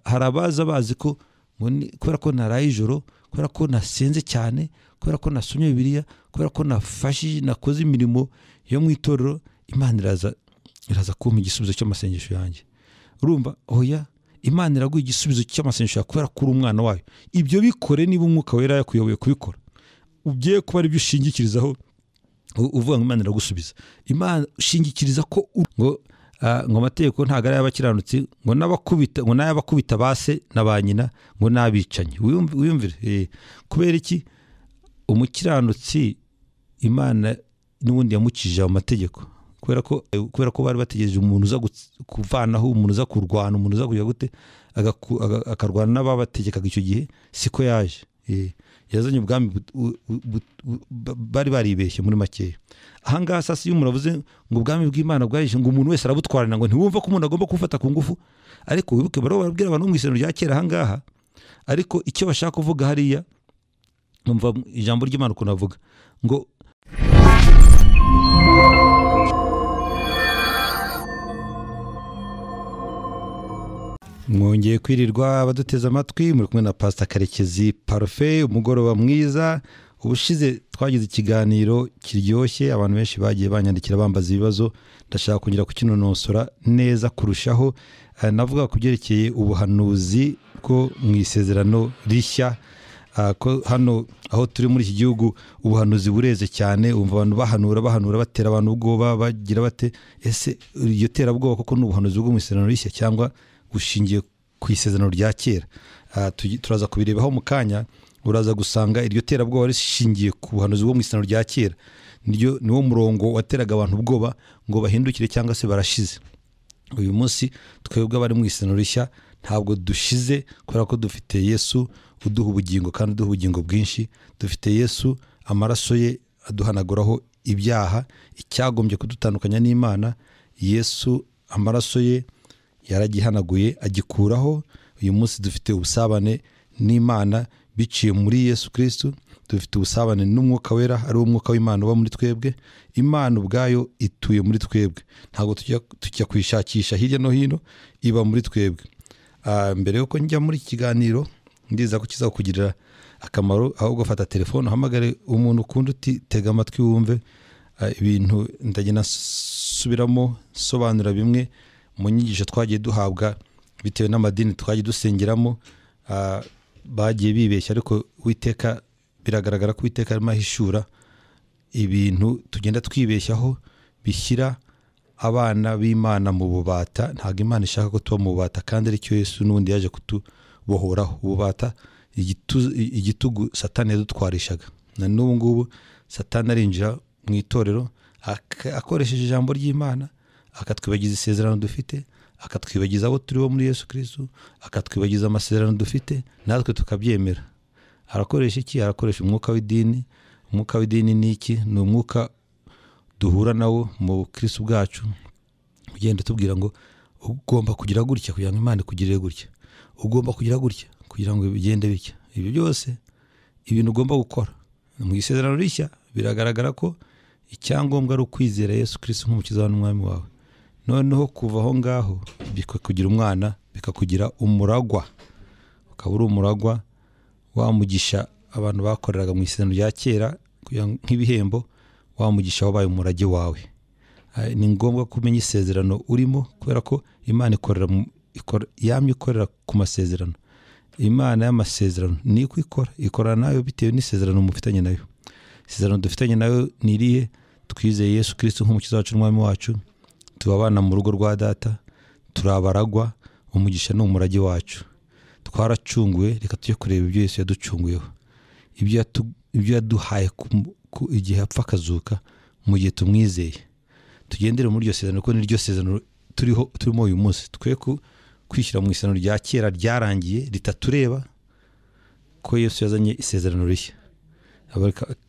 Hari abaza bazi ko kubera ko naraye ijoro, kubera ko nasenze cyane, kubera ko nasomye Bibiliya, kubera ko nafashije, nakoze imirimo yo mu itorero, Imana iraza kumpa igisubizo cy'amasengesho yanjye. Urumva? Oya, Imana iraguha igisubizo cy'amasengesho yawe kubera ko uri umwana wayo. Ibyo bikore niba Umwuka Wera yakuyoboye kubikora, ugiye kuba ari byo ushingikirizaho uvuga ngo Imana iragusubiza. Imana ushingikiriza ko ngo amategeko ntago ari ay'abakiranutsi, ngo n'abakubita, ngo n'ay'abakubita base na ba nyina, ngo n'abicanyi. Wiyumvire kubera iki umukiranutsi Imana n'ubundi yamukije ayo mategeko? Kubera ko bari bategereje umuntu uza kuvanaho, umuntu uza kurwana, umuntu uza kujya gute, akarwana n'ababategekaga icyo gihe. Siko yaje, yazanye ubwami bari baribeshye muri makeya. Ahangaha sasa iyo umuntu avuze ngo ubwami bw'Imana bwaje, ngo umuntu wese arabutwarana, ngo ntiwumva ko umuntu agomba kufata ku ngufu. Ariko wibuke baro barabwira abantu mu isezerano rya kera ahangaha, ariko icyo bashaka kuvuga hariya, umva ijambo ry'Imana ukuntu avuga ngo mwongeye kwirirwa abaduteze amatwi, muri kumwe na Pastor Karekezi Parfait. Umugoroba mwiza. Ubushize twagize ikiganiro kiryoshye, abantu benshi bagiye banyandikira bambaza ibibazo, ndashaka kongera kukinonosora neza kurushaho. Navuga ku byerekeye ubuhanuzi bwo mu isezerano rishya, ko hano aho turi muri iki gihugu ubuhanuzi bureze cyane. Umva abantu bahanura batera abantu ubwoba, bagira bate ese iryo terabwoba koko ni ubuhanuzi bwo mu isezerano rishya cyangwa bushingiye ku isezerano rya kera? Turaza kubirebaho mu kanya. Uraza gusanga iryo terabwoba rishingiye ku buhanuzi bwo mu isezerano rya kera, niwo murongo wateraga abantu ubwoba ngo bahindukire cyangwa se barashize. Uyu munsi twebwe abari mu isezerano rishya ntabwo dushize, kubera ko dufite Yesu uduha ubugingo kandi uduha ubugingo bwinshi. Dufite Yesu, amaraso ye aduhanaguraho ibyaha, icyagombye kudutandukanya n'Imana. Yesu amaraso ye yaragihanaguye agikuraho. Uyu munsi dufite ubusabane n'Imana biciye muri Yesu Kristo, dufite ubusabane n'Umwuka Wera, ari wo Mwuka w'Imana uba muri twebwe. Imana ubwayo ituye muri twebwe, ntabwo tujya kuyishakisha hirya no hino, iba muri twebwe. Mbere yuko njya muri iki kiganiro, ndiza ko kizakugirira akamaro, ahubwo fata telefone uhamagare umuntu ukunda uti tega amatwi wumve ibintu ndagenda nsubiramo, sobanura bimwe mu nyigisho twagiye duhabwa bitewe n'amadini twagiye dusengeramo. Bagiye bibeshya, ariko Uwiteka biragaragara ko Uwiteka arimo ahishura ibintu tugenda twibeshyaho bishyira abana b'Imana mu bubata. Ntabwo Imana ishaka ko tuba mu bubata, kandi aricyo Yesu n'ubundi yaje kutubohoraho. Ububata, igitugu Satani yadutwarishaga, na n'ubu ngubu Satani arinjira mu itorero akoresheje ijambo ry'Imana, akatwibagiza isezerano dufite, akatwibagiza abo turi bo muri Yesu Kristo, akatwibagiza amasezerano dufite, natwe tukabyemera. Arakoresha iki? Arakoresha umwuka w'idini. Umwuka w'idini ni iki? Ni umwuka duhura nawo mu Kristo bwacu, ugenda tubwira ngo ugomba kugira gutya kugira ngo Imana ikugirire gutya, ugomba kugira gutya kugira ngo bigende bitya. Ibyo byose ibintu ugomba gukora mu isezerano rishya, biragaragara ko icyangombwa ari ukwizera Yesu Kristo nk'umukiza n'umwami wawe. Noneho kuva aho ngaho bikakugira umwana, bikakugira umuragwa, ukaba uri umuragwa wa mugisha abantu bakoreraga mu isezerano rya kera nk'ibihembo, wa mugisha wabaye umurage wawe. Ni ngombwa kumenya isezerano urimo, kubera ko Imana yamye ikorera ku masezerano. Imana y'amasezerano niko ikora, ikora nayo bitewe n'isezerano mufitanye nayo. Isezerano dufitanye nayo ni irihe? Twizeye Yesu Kristo nk'umukiza wacu n'umwami wacu, tuba abana mu rugo rwa data, turabaragwa, umugisha ni umurage wacu. Twaracunguwe, reka tujye kureba ibyo Yesu yaducunguyeho, ibyo yaduhaye igihe apfa akazuka, mu gihe tumwizeye. Tugendere muri iryo sezerano, kuko niryo sezerano turimo uyu munsi. Twe kwishyira mu isezerano rya kera ryarangiye ritatureba, ko Yesu yazanye isezerano rishya.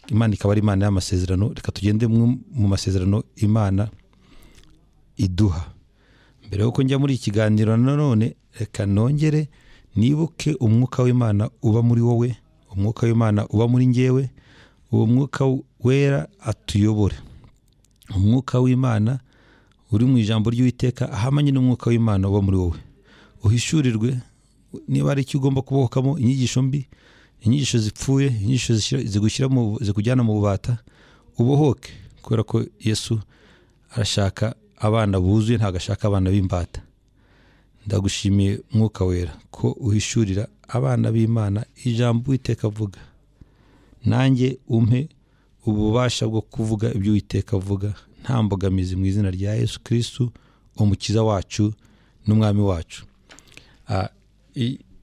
Imana ikaba ari Imana y'amasezerano, reka tugende mu masezerano Imana iduha. Mbere yuko njya muri iki kiganiro nanone, reka nongere nibuke umwuka w'Imana uba muri wowe, umwuka w'Imana uba muri njyewe. Uwo mwuka wera atuyobore. Umwuka w'Imana uri mu ijambo ry'Uwiteka ahamanye n'umwuka w'Imana uba muri wowe, uhishurirwe Niba ari icyo ugomba kubohokamo, inyigisho mbi, inyigisho zipfuye, inyigisho zikujyana mu bubata, ubohoke, kubera ko Yesu arashaka abana buzuye, ntabwo ashaka abana b'imbata. Ndagushimiye Mwuka Wera ko uhishurira abana b'Imana ijambo Uwiteka avuga. Nanjye umpe ububasha bwo kuvuga ibyo Uwiteka avuga nta mbogamizi, mu izina rya Yesu Kristo umukiza wacu n'umwami wacu.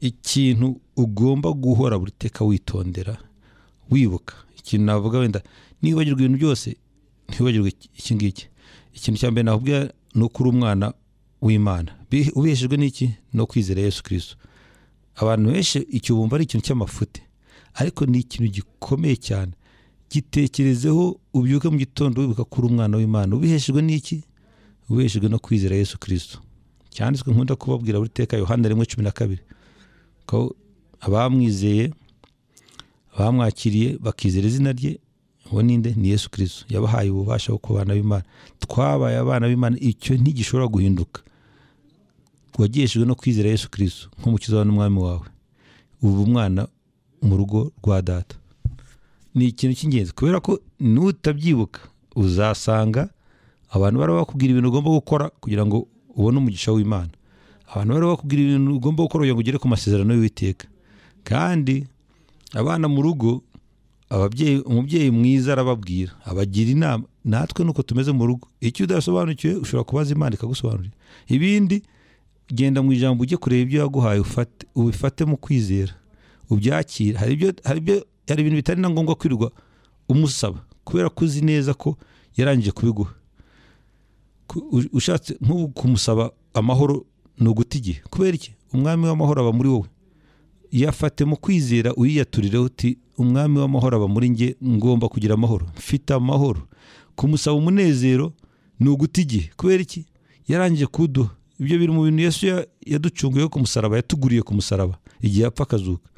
Ikintu ugomba guhora buri teka witondera, wibuka ikintu navuga, wenda nibagirwa ibintu byose ntiwibagirwe iki ngiki. Ikintu cya mbere nakubwira ni uko uri umwana w'Imana, ubeshejwe n'iki? No kwizera Yesu Kristo. Abantu benshi icyo bumva ari ikintu cy'amafuti, ariko ni ikintu gikomeye cyane. Gitekerezeho, ubyuke mu gitondo wibuka ko uri umwana w'Imana, ubiheshejwe n'iki? Ubeshejwe no kwizera Yesu Kristo. Cyanditswe nkunda kubabwira buri teka, Yohana 1:12, ko abamwizeye, abamwakiriye bakizera izina rye, uwo ninde? Ni Yesu Kristo. Yabahaye ububasha bwo kuba abana b'Imana. Twabaye abana b'Imana, icyo ntigishobora guhinduka. Wageshejwe no kwizera Yesu Kristo nk'umukiza n'umwami wawe, ubu umwana mu rugo rwa data. Ni ikintu cy'ingenzi, kubera ko nutabyibuka uzasanga abantu bari bakubwira ibintu ugomba gukora kugira ngo ubone umugisha w'Imana. Abantu bari bakubwira ibintu ugomba gukora kugira ngo ugere ku masezerano y'Uwiteka. Kandi abana mu rugo, umubyeyi mwiza arababwira, abagira inama. Natwe nuko tumeze mu rugo, icyo udasobanukiwe ushobora kubaza Imana ikagusobanurira. Ibindi, genda mu ijambo ujye kureba ibyo yaguhaye, ubifate mu kwizera, ubyakire. Hari ibintu bitari na ngombwa kwirirwa umusaba, kubera ko uzi neza ko yarangije kubiguha. Ushatse nk'ubu kumusaba amahoro ni uguta igihe. Kubera iki? Umwami w'amahoro aba muri wowe. Yafate mu kwizera, uyiyaturire uti umwami w'amahoro aba muri njye, ngomba kugira amahoro, mfite amahoro. Kumusaba umunezero ni uguta igihe. Kubera iki? Yarangije kuduha. Ibyo biri mu bintu Yesu yaducunguye ku musaraba, yatuguriye ku musaraba igihe yapfa akazuka.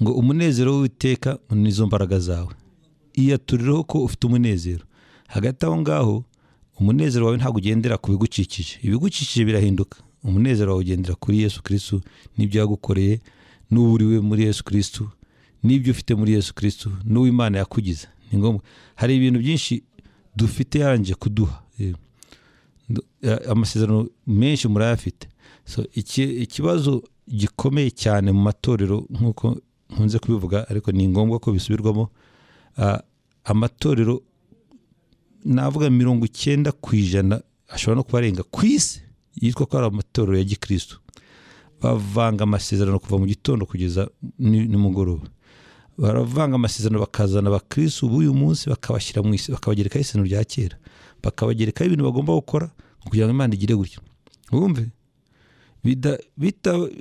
Ngo umunezero w'Uwiteka nizo mbaraga zawe. Iyaturireho ko ufite umunezero. Hagati aho ngaho umunezero wawe ntabwo ugendera ku bigukikije, ibigukikije birahinduka. Umunezero wawe ugendera kuri Yesu Kristo n'ibyo yagukoreye, n'uburiwe muri Yesu Kristo, n'ibyo ufite muri Yesu Kristo, n'uwo Imana yakugize. Ni ngombwa. Hari ibintu byinshi dufite yarangije kuduha, amasezerano menshi murayafite. So ikibazo gikomeye cyane mu matorero, nk'uko nkunze kubivuga ariko ni ngombwa ko bisubirwamo, amatorero navuga 90% ashobora no kubarenga ku isi yitwa ko ari amatorero ya Gikristo, bavanga amasezerano kuva mu gitondo kugeza nimugoroba. Baravanga amasezerano, bakazana abakristo b'uyu munsi bakabashyira mu isi, bakabagerekaho isezerano rya kera, bakabagerekaho ibintu bagomba gukora kugira ngo Imana igire gutyo. Wumve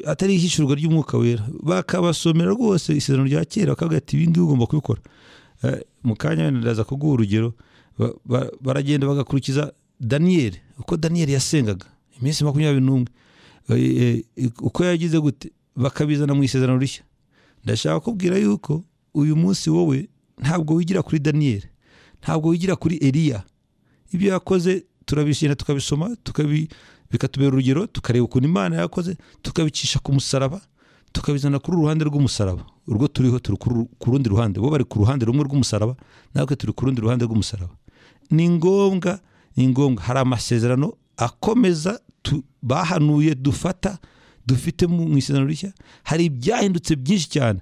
atari ihishurwa ry'Umwuka Wera, bakabasomera rwose isezerano rya kera, bakavuga ati ibi ngibi ugomba kubikora. Mu kanya ndaza kuguha urugero. Baragenda bagakurikiza Daniyeli, uko Daniyeli yasengaga iminsi 21, uko yagize gute, bakabizana mu isezerano rishya. Ndashaka kubwira yuko uyu munsi wowe ntabwo wigira kuri Daniyeli, ntabwo wigira kuri Eliya. Ibyo yakoze turabishina, tukabisoma, bikatubera urugero, tukareba ukuntu Imana yakoze, tukabicisha ku musaraba, tukabizana kuri uruhande rw'umusaraba. Urwo turiho turi ku rundi ruhande, bo bari ku ruhande rumwe rw'umusaraba, natwe turi ku rundi ruhande rw'umusaraba. Ni ngombwa, ni ngombwa. Hari amasezerano akomeza bahanuye dufata, dufite mu isezerano rishya. Hari ibyahindutse byinshi cyane.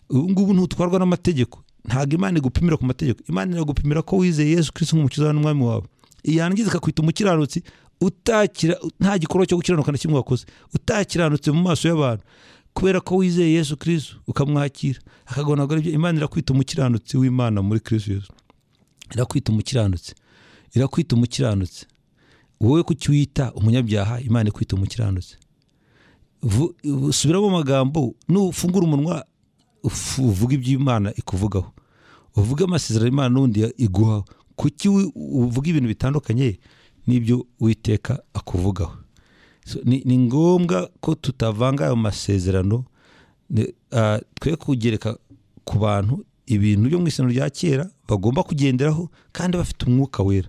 Ubu ngubu ntutwarwa n'amategeko. Ntabwo Imana igupimira ku mategeko. Imana iragupimira ko wizeye Yesu Kristo nk'umukiza n'umwami wawe. Iyangiza ikakwita umukiranutsi, utakira nta gikorwa cyo gukiranuka na kimwe wakoze, utakiranutse mu maso y'abantu, kubera ko wizeye Yesu Kristo ukamwakira akagonagora ibyo. Imana irakwita umukiranutsi w'Imana muri Kristo Yesu. Irakwita umukiranutsi, irakwita umukiranutsi. Wowe kuki wita umunyabyaha, Imana ikwita umukiranutsi. Subiramo amagambo, nufungura umunwa uvuga ibyo Imana ikuvugaho, uvuga amasezerano Imana n'undi iguha. Kuki uvuga ibintu bitandukanye n'ibyo Uwiteka akuvugaho? Ni ngombwa ko tutavanga ayo masezerano, twe kugereka ku bantu ibintu byo mu isezerano rya kera bagomba kugenderaho, kandi bafite Umwuka Wera.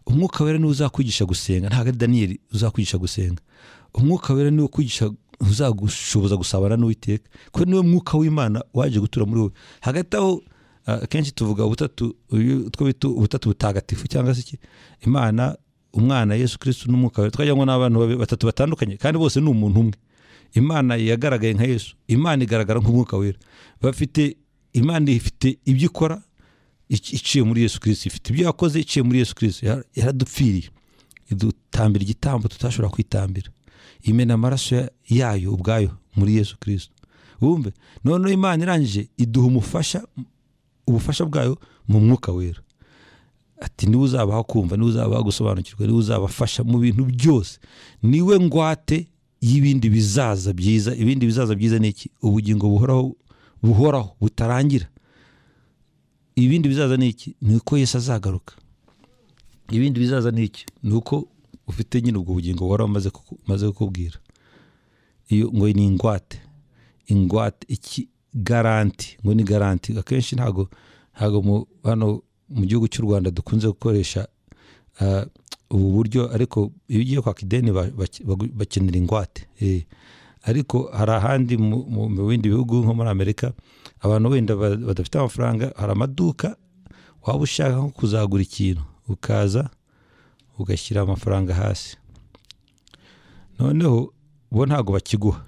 Umwuka Wera niwe uzakwigisha gusenga, ntabwo ari Daniyeli uzakwigisha gusenga. Umwuka wera niwe kwigisha uzagushoboza gusabana n'Uwiteka, kuko niwe mwuka w'Imana waje gutura muri wowe. Hagati aho akenshi tuvuga ubutatu, two bita ubutatu butagatifu cyangwa se iki, Imana Umwana Yesu Kristo n'umwuka wera, twagira ngo n'abantu batatu batandukanye kandi bose ni umuntu umwe. Imana yagaragaye nka Yesu, Imana igaragara nk'umwuka wera. Bafite Imana ifite ibyo ikora iciye muri Yesu Kristo, ifite ibyo yakoze iciye muri Yesu Kristo. Yaradupfiriye, idutambira igitambo tutashobora kwitambira, imena amaraso yayo ubwayo muri Yesu Kristo. Wumve none Imana irangije iduha umufasha, ubufasha bwayo mu mwuka wera. Ati niwe uzabaha kumva, niwe uzabaha gusobanukirwa, niwe uzabafasha mu bintu byose, niwe ngwate y'ibindi bizaza byiza. Ibindi bizaza byiza ni iki? Ubugingo buhoraho, buhoraho butarangira. Ibindi bizaza ni iki? Ni uko Yesu azagaruka. Ibindi bizaza ni iki? Ni uko ufite nyine ubwo bugingo buhoraho maze kukubwira. Iyo ngo ni ingwate, ingwate iki garanti, ngo ni garanti. Akenshi ntago hano mu gihugu cy'u Rwanda dukunze gukoresha ubu buryo, ariko iyo ugiye kwaka ideni bakenera ingwate. Ariko hari ahandi mu bindi bihugu nko muri Amerika, abantu wenda badafite amafaranga, hari amaduka waba ushaka nko kuzagura ikintu ukaza ugashyira amafaranga hasi, noneho bo ntago bakiguha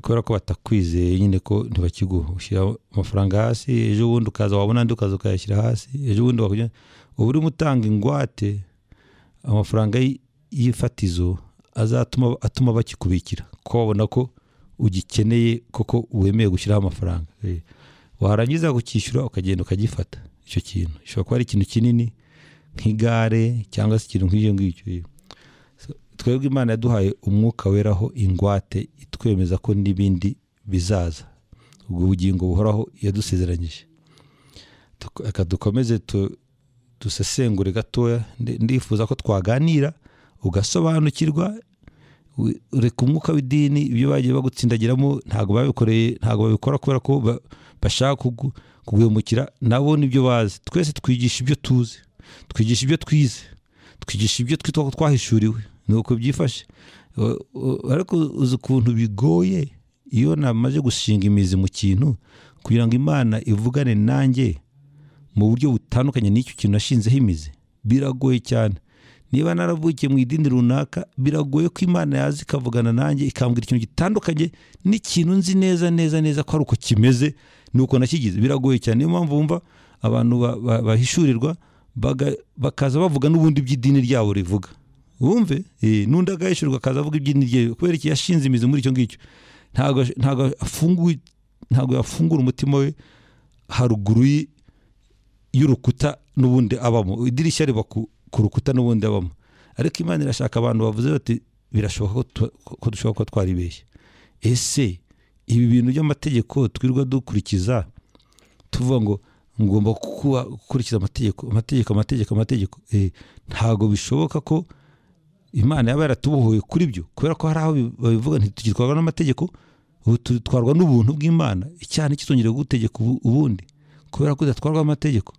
kubera ko batakwizeye nyine, ko ntibakiguha. Ushyira amafaranga hasi, ejo bundi ukaza wabona andi ukaza ukayashyira hasi, ejo bundi wakujya uba urimo utanga ingwate, amafaranga y'ifatizo azatuma atuma bakikubikira, ko babona ko ugikeneye koko wemeye gushyiraho amafaranga. Warangiza kukishyura ukagenda ukagifata icyo kintu. Gishobora kuba ari ikintu kinini nk'igare cyangwa se ikintu nk'icyo ngicyo. Twebwe Imana yaduhaye umwuka weraho ingwate itwemeza ko n'ibindi bizaza, ubwo bugingo buhoraho yadusezeranyije. Reka dukomeze dusesengure gatoya. Ndifuza ko twaganira ugasobanukirwa. Reka umwuka w'idini ibyo bagiye bagutsindagiramo ntago babikoreye, ntago babikora kubera ko bashaka kuguhemukira, nabo nibyo bazi. Twese twigisha ibyo tuzi, twigisha ibyo twize, twigisha ibyo twitwa ko twahishuriwe, nuko byifashe. Ariko uzi ukuntu bigoye iyo namaze gushinga imizi mu kintu kugira ngo Imana ivugane nanjye mu buryo butandukanye n'icyo kintu nashinzeho imizi, biragoye cyane. Niba naravukiye mu idini runaka, biragoye ko Imana yaza ikavugana nanjye ikambwira ikintu gitandukanye n'ikintu nzi neza neza neza ko ari uko kimeze nuko nakigize. Biragoye cyane. Niyo mpamvu wumva abantu bahishurirwa bakaza bavuga n'ubundi by'idini ryabo rivuga. Wumve n'undi agahishurwa akaza avuga iby'idini rye, kubera iki? Yashinze imizi muri icyo ngicyo. Ntago yafungura umutima we haruguru y'urukuta n'ubundi abamo, idirishya riba ku rukuta n'ubundi abamo. Ariko Imana irashaka abantu bavuze bati birashoboka ko dushobora kuba twaribeshye. Ese ibi bintu by'amategeko twirwa dukurikiza tuvuga ngo ngomba gukurikiza amategeko amategeko amategeko amategeko, ntago bishoboka ko Imana yaba yaratubohoye kuri byo, kubera ko hari aho babivuga ntitugitwarwa n'amategeko, ubu tutwarwa n'ubuntu bw'Imana. Icyaha ntikizongere gutegeka ubundi, kubera ko udatwarwa amategeko,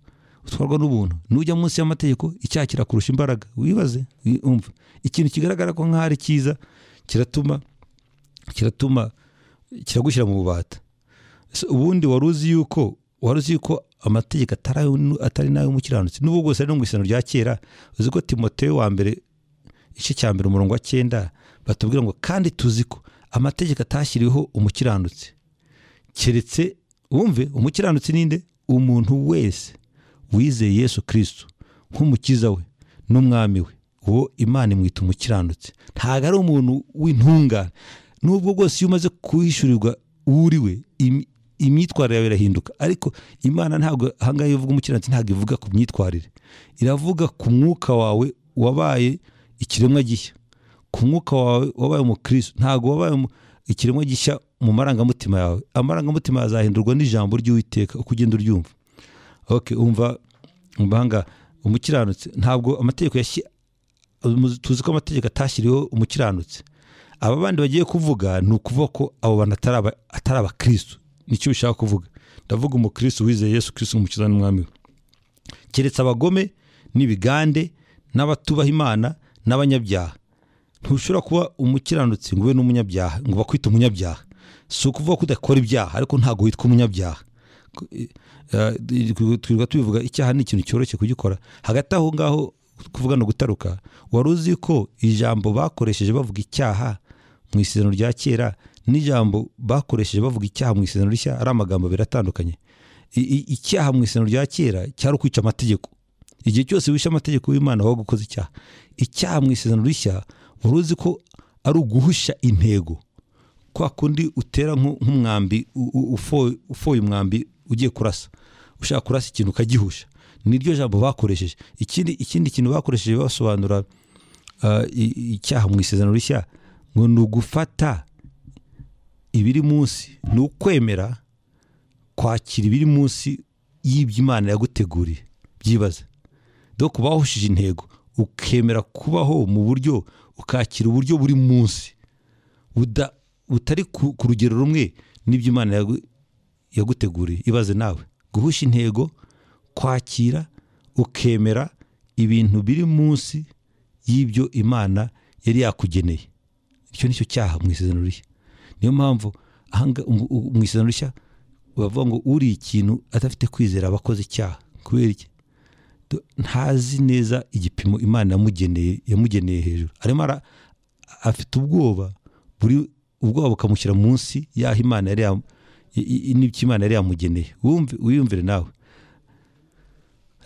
utwarwa n'ubuntu. Nujya munsi y'amategeko icyaha kirakurusha imbaraga. Wibaze, umva ikintu kigaragara ko nk'aho ari cyiza kiratuma kiragushyira mu bubata. Ubundi wari uzi yuko amategeko atari nayo umukiranutsi, n'ubwo bwose ari no mu isano rya kera. Uzi ko Timoteyo wa mbere igice cya mbere umurongo wa 9 batubwira ngo kandi tuzi ko amategeko atashyiriweho umukiranutsi, keretse wumve umukiranutsi ninde? Umuntu wese wizeye Yesu Kristo nk'umukiza we n'umwami we, uwo Imana imwita umukiranutsi. Ntago ari umuntu w'intungane. Nubwo bwose iyo umaze kuhishurirwa uriwe, imyitwarire yawe irahinduka. Ariko Imana ntabwo ahangaha ivuga umukiranutsi, ntabwo ivuga ku myitwarire, iravuga ku mwuka wawe wabaye ikiremwa gishya, ku mwuka wawe wabaye umukristo. Ntabwo wabaye ikiremwa gishya mu marangamutima yawe. Amarangamutima azahindurwa n'ijambo ry'Uwiteka uko ugenda uryumva. Okay, umva mbanga umukiranutsi ntabwo amategeko tuzi ko amategeko atashyiriweho umukiranutsi. Aba bandi bagiye kuvuga ni ukuvuga ko abo bantu atari abakristo, nicyo bishaka kuvuga. Ndavuga umukristo wizeye Yesu Kristo umukiza n'umwami we, keretse abagome n'ibigande n'abatubaha Imana n'abanyabyaha Ntushobora kuba umukiranutsi ngo ube n'umunyabyaha, ngo bakwite umunyabyaha. Si ukuvuga ko udakora ibyaha, ariko ntabwo witwa umunyabyaha. Twirirwa tubivuga, icyaha ni ikintu cyoroshye kugikora. Hagati aho ngaho kuvuga no gutaruka, wari uzi ko ijambo bakoresheje bavuga icyaha mu isezerano rya kera n'ijambo bakoresheje bavuga icyaha mu isezerano rishya ari amagambo abiri atandukanye. Icyaha mu isezerano rya kera cyari ukwica amategeko. Igihe cyose wishe amategeko y'Imana wabaga ukoze icyaha. Icyaha mu isezerano rishya wari uzi ko ari uguhusha intego, kwa kundi utera nk'umwambi, ufoye umwambi ugiye kurasa, ushaka kurasa ikintu ukagihusha. Niryo jambo bakoresheje. Ikindi kintu bakoresheje basobanura icyaha mu isezerano rishya ngo ni ugufata ibiri munsi, ni ukwemera kwakira ibiri munsi y'ibyo Imana yaguteguriye. Byibaze donc bahushije intego, ukemera kubaho mu buryo, ukakira uburyo buri munsi butari ku rugero rumwe n'ibyo Imana yaguteguriye. Ibaze nawe, guhusha intego, kwakira ukemera ibintu biri munsi y'ibyo Imana yari yakugeneye. Icyo nicyo cyaha mu isezerano rishya. Niyo mpamvu mu isezerano rishya bavuga ngo uri ikintu adafite kwizera abakoze icyaha. Kubera iki? Ntazi neza igipimo Imana yamugeneye hejuru. Arimo afite ubwoba, buri ubwoba bukamushyira munsi y'aho Imana yari n'ibyo Imana yari yamugeneye. Wiyumvire nawe.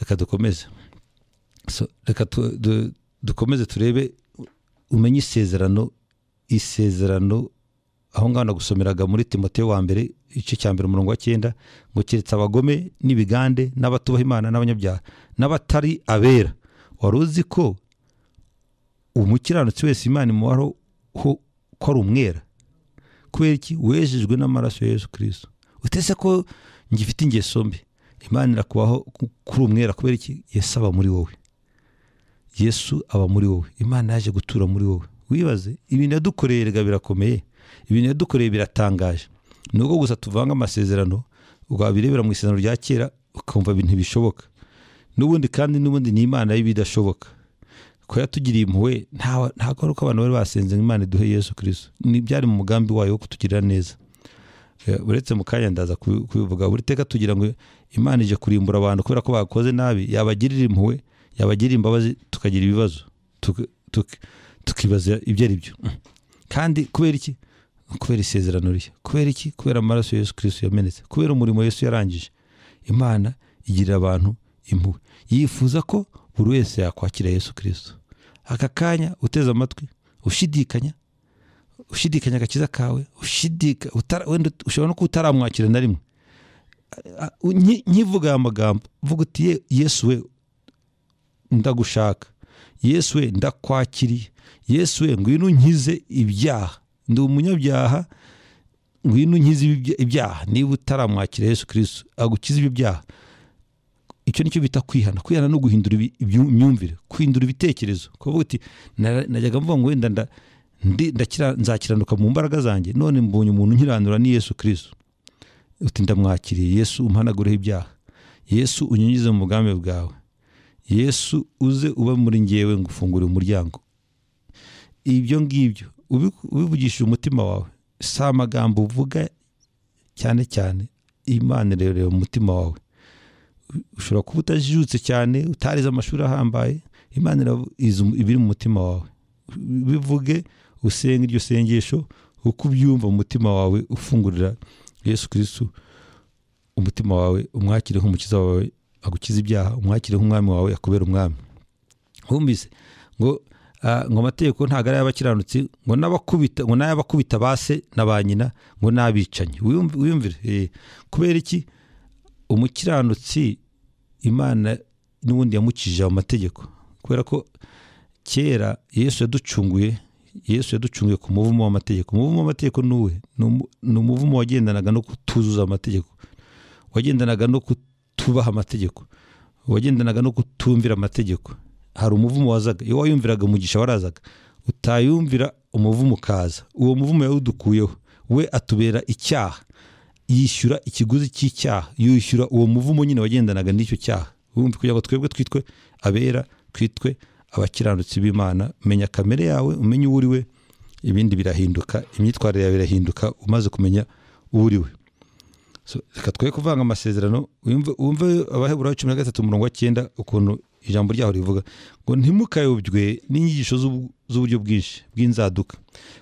Reka dukomeze. Reka dukomeze turebe, umenye isezerano aho ngaho nagusomeraga muri Timoteyo wa mbere igice cya mbere umurongo wa 9, ngo keretse abagome n'ibigande n'abatubaha Imana n'abanyabyaha n'abatari abera. Wari uzi ko umukiranutsi wese Imana imuharaho ko ari umwera? Kubera iki? Wejejwe n'amaraso ya Yesu Kristo. Utese ko ngifite ingeso mbi, Imana irakubaho kuri umwera. Kubera iki? Yesu aba muri wowe. Yesu aba muri wowe. Imana yaje gutura muri wowe. Wibaze ibintu yadukoreye, rega birakomeye. Ibintu yadukoreye biratangaje. Nubwo gusa tuvanga amasezerano, ukabirebera mu isezerano rya kera ukumva ibintu bishoboka. N'ubundi kandi n'ubundi ni Imana y'ibidashoboka. Ko yatugiriye impuhwe, ntabwo ari uko abantu bari basenze Imana iduhe Yesu Kristo. Ni byari mu mugambi wayo wo kutugirira neza. Uretse mu kanya ndaza kubivuga, buri teka tugira ngo Imana ije kurimbura abantu kubera ko bakoze nabi, yabagirira impuhwe, yabagirira imbabazi, tukagira ibibazo, tukibaza ibyo ari byo. Kandi kubera iki? Kubera isezerano rishya. Kubera iki? Kubera amaraso Yesu Kristo yamenetse, kubera umurimo Yesu yarangije. Imana igirira abantu impuhwe, yifuza ko buri wese yakwakira Yesu Kristo. Aka kanya uteze amatwi, ushidikanya agakiza kawe, wenda ushobora no kutaramwakira na rimwe. Nkivuga aya magambo, vuga uti Yesu we ndagushaka, Yesu we ndakwakiriye, Yesu we ngwino unkize ibyaha, ndi umunyabyaha, ngwino unkize ibyaha. Niba utaramwakira Yesu Kristo agukize ibyo byaha. Icyo nicyo bita kwihana. Kwihana no guhindura imyumvire, kwihindura ibitekerezo. Kuvuga uti najyaga mvuga ngo wenda nzakiranuka mu mbaraga zanjye, none mbonye umuntu nkiranura ni Yesu Kristo. Uti ndamwakiriye, Yesu umpanagureho ibyaha, Yesu unyinjize mu mugambi bwawe, Yesu uze uba muri ngewe ngufungure umuryango. Ibyo ngibyo ubivugishije umutima wawe, si amagambo uvuga cyane cyane, Imana ireba umutima wawe. Ushobora kuba utajijutse cyane, utarize amashuri ahambaye, Imana ibiri mu mutima wawe. Bivuge, usenge iryo sengesho uko ubyumva mu mutima wawe, ufungurira Yesu Kristo umutima wawe, umwakire nk'umukiza wawe agukiza ibyaha, umwakire nk'umwami wawe akubera umwami. Wumvise ngo amategeko ntago ari ay'abakiranutsi, ngo n'abakubita, ngo n'ay'abakubita base na ba nyina, ngo n'abicanyi. Wiyumvire kubera iki? Umukiranutsi Imana n'ubundi yamukijije amategeko, kubera ko kera Yesu yaducunguye, Yesu yaducunguye ku muvumo w'amategeko. Umuvumo w'amategeko nuwe ni umuvumo wagendanaga no kutuzuza amategeko, wagendanaga no kutubaha amategeko, wagendanaga no kutumvira amategeko. Hari umuvumo wazaga, iyo wayumviraga umugisha warazaga, utayumvira umuvumo ukaza. Uwo muvumo yawudukuyeho, we atubera icyaha, yishyura ikiguzi cy'icyaha, yishyura uwo muvumo nyine wagendanaga n'icyo cyaha. Wumva, kugira ngo twebwe twitwe abera, twitwe abakiranutsi b'Imana. Menya kamere yawe, umenye uwo uriwe, ibindi birahinduka, imyitwarire yawe irahinduka umaze kumenya uwo uriwe. So reka twe kuvanga amasezerano. Wumve Abaheburayo 13 umurongo wa 9 ukuntu ijambo ryaho rivuga ngo ntimukayobywe n'inyigisho z'uburyo bwinshi bw'inzaduka,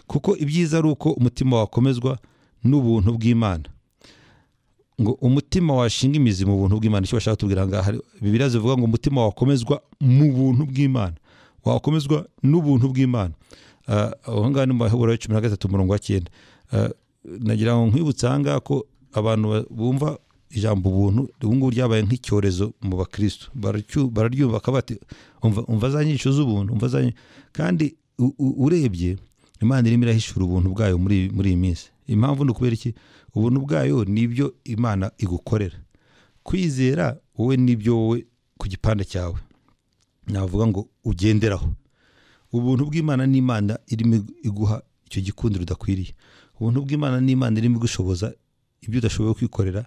kuko ibyiza ari uko umutima wakomezwa n'ubuntu bw'Imana. Ngo umutima washinga imizi mu buntu bw'Imana. Icyo bashaka tubwira ngaha, Bibiliya zivuga ngo umutima wakomezwa mu buntu bw'Imana, wakomezwa n'ubuntu bw'Imana. Aho ngaha ni mu Baheburayo 13 umurongo wa 9. Nagira ngo nkwibutse aha ngaha ko abantu bumva ijambo ubuntu ubu ngubu ryabaye nk'icyorezo mu bakristo, bararyumva bakabati umva za nyigisho z'ubuntu, umva za. Kandi urebye Imana irimo irahishura ubuntu bwayo muri iyi minsi. Impamvu ni ukubera iki? Ubuntu bwayo nibyo Imana igukorera. Kwizera wowe nibyo wowe ku gipande cyawe navuga ngo ugenderaho. Ubuntu bw'Imana ni Imana irimo iguha icyo gikundiro udakwiriye. Ubuntu bw'Imana ni Imana irimo igushoboza ibyo udashoboye kwikorera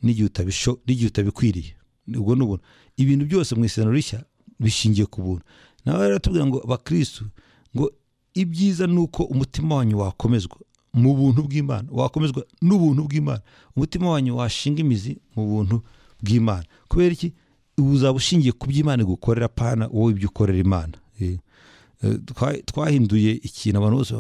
n'igihe utabikwiriye. Ubwo ni ubuntu. Ibintu byose mu Isezerano Rishya bishingiye ku buntu. Nawe rero tubwira ngo abakristo ngo ibyiza nuko umutima wanyu wakomezwa mu buntu bw'Imana, wakomezwa n'ubuntu bw'Imana, umutima wanyu washinga imizi mu buntu bw'Imana. Kubera iki? Uzaba ushingiye ku by'Imana igukorera, pana wowe ibyo ukorera Imana. Twahinduye ikintu abantu bose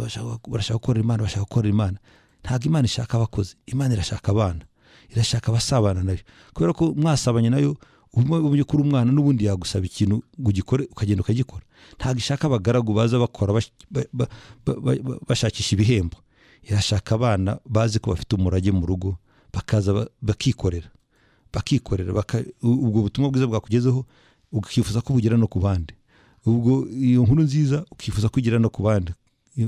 barashaka gukorera Imana, bashaka gukorera Imana. Ntabwo Imana ishaka abakozi, Imana irashaka abana, irashaka abasabana nayo. Kubera ko mwasabanye nayo, umenye ko uri umwana n'ubundi yagusaba ikintu ngo ugikore ukagenda ukagikora. Ntabwo ishaka abagaragu baza bakora bashakisha ibihembo. Irashaka abana bazi ko bafite umurage mu rugo, bakaza bakikorera, ubwo butumwa bwiza bwakugezeho ukifuza ko bugera no ku bandi, ubwo iyo nkuru nziza ukifuza kugera no ku bandi,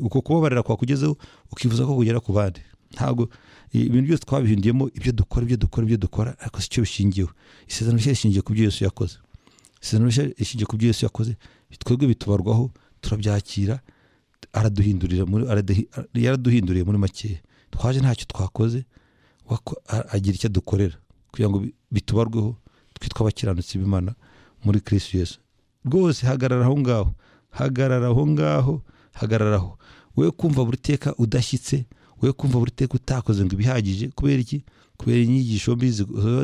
uko kubabarira kwakugezeho ukifuza ko kugera ku bandi. Ntabwo ibintu byose twabihindiyemo ibyo dukora ibyo dukora ibyo dukora, ariko si cyo bishingiyeho. Isezerano rishya rishingiye ku byo Yesu yakoze. Isezerano rishya rishingiye ku byo Yesu yakoze, twebwe bitubarwaho, turabyakira, araduhindurira muri yaraduhinduriye muri make. Twaje ntacyo twakoze, agira icyo dukorera kugira ngo bitubarweho, twitwa abakiranutsi b'Imana muri Kristo Yesu. Rwose hagarara aho ngaho, hagarara aho ngaho, hagarara aho. We kumva buri teka udashyitse, we kumva buri teka utakoze ngo ibihagije. Kubera iki? Kubera inyigisho mbi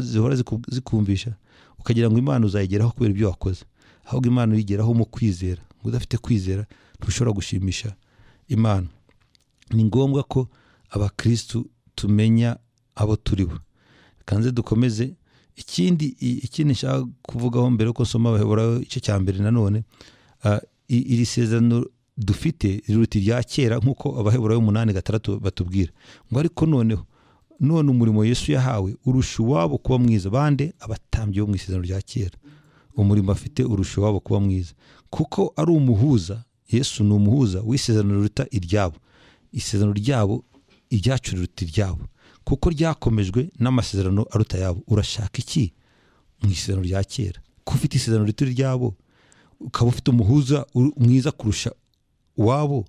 zihora zikumvisha ukagira ngo Imana uzayigeraho kubera ibyo wakoze. Ahubwo Imana uyigeraho mu kwizera. Ngo udafite kwizera ntushobora gushimisha Imana. Ni ngombwa ko abakristu tumenya abo turibo. Kanze dukomeze. Ikindi nshaka kuvugaho mbere ko nsoma Abaheburayo igice cya mbere nanone, iri sezerano dufite riruta irya kera nk'uko Abaheburayo 8:6 batubwira ngo ariko noneho none umurimo Yesu yahawe urusha uwabo kuba mwiza. Bande? Abatambyi bo mu isezerano rya kera. Umurimo afite urusha uwabo kuba mwiza kuko ari umuhuza. Yesu ni umuhuza w'isezerano riruta iryabo. Isezerano ryabo iryacu riruta iryabo kuko ryakomejwe n'amasezerano aruta yabo. Urashaka iki mu isezerano rya kera? Ko ufite isezerano riruta iryabo, ukaba ufite umuhuza mwiza kurusha wabo,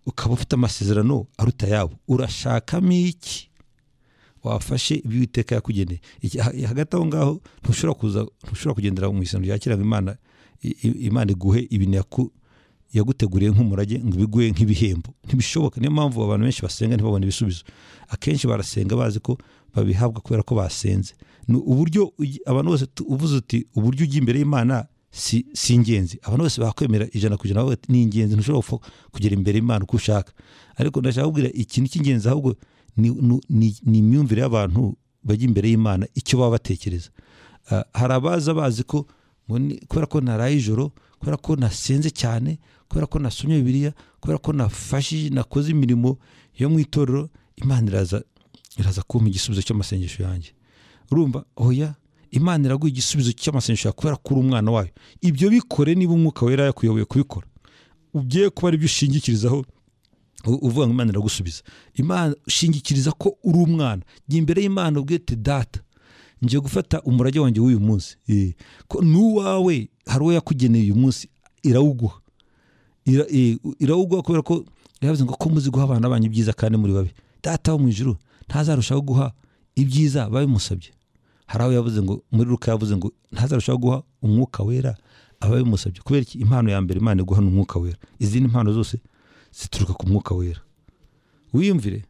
ukaba ufite amasezerano aruta yabo, urashakamo iki? Wafashe ibyo Uwiteka yakugeneye. Hagati aho ngaho ntushobora kugendera mu isezerano rya kera ngo Imana iguhe ibintu yaguteguriye nk'umurage ngo ibiguhe nk'ibihembo. Ntibishoboka. Niyo mpamvu abantu benshi basenga ntibabone ibisubizo. Akenshi barasenga bazi ko babihabwa kubera ko basenze. Ni uburyo abantu bose uvuze uti uburyo ujya imbere y'Imana si ingenzi. Abantu bose bakwemera 100% bavuga ati ni ingenzi, ntushobora kugera imbere y'Imana uko ushaka. Ariko ndashaka kubwira ikintu cy'ingenzi ahubwo ni imyumvire y'abantu bajya imbere y'Imana, icyo baba batekereza. Hari abaza bazi ko kubera ko naraye ijoro, kubera ko nasenze cyane, kubera ko nasomye Bibiliya, kubera ko nafashije nakoze imirimo yo mu itorero, Imana iraza kumpa igisubizo cy'amasengesho yanjye. Urumva? Oya, Imana iraguha igisubizo cy'amasengesho yawe kubera ko uri umwana wayo. Ibyo bikore niba Umwuka Wera yakuyoboye kubikora. Ugiye kuba ari byo ushingikirizaho uvuga ngo Imana iragusubiza. Imana ushingikiriza ko uri umwana. Jya imbere y'Imana ubwite data, ngiye gufata umurage wanjye w'uyu munsi. Ko n'uwawe hari uwo yakugeneye uyu munsi, irawuguha. Irawuguha kubera ko yavuze ngo ko muzi guha abana banyu ibyiza kandi muri babi. Data wo mu ijuru ntazarushaho guha ibyiza babimusabye. Hari aho yavuze ngo muri Luka yavuze ngo ntazarushaho guha Umwuka Wera ababimusabye. Kubera iki? Impano ya mbere Imana iguha n'umwuka wera, izindi mpano zose zituruka ku mwuka wera. Wiyumvire.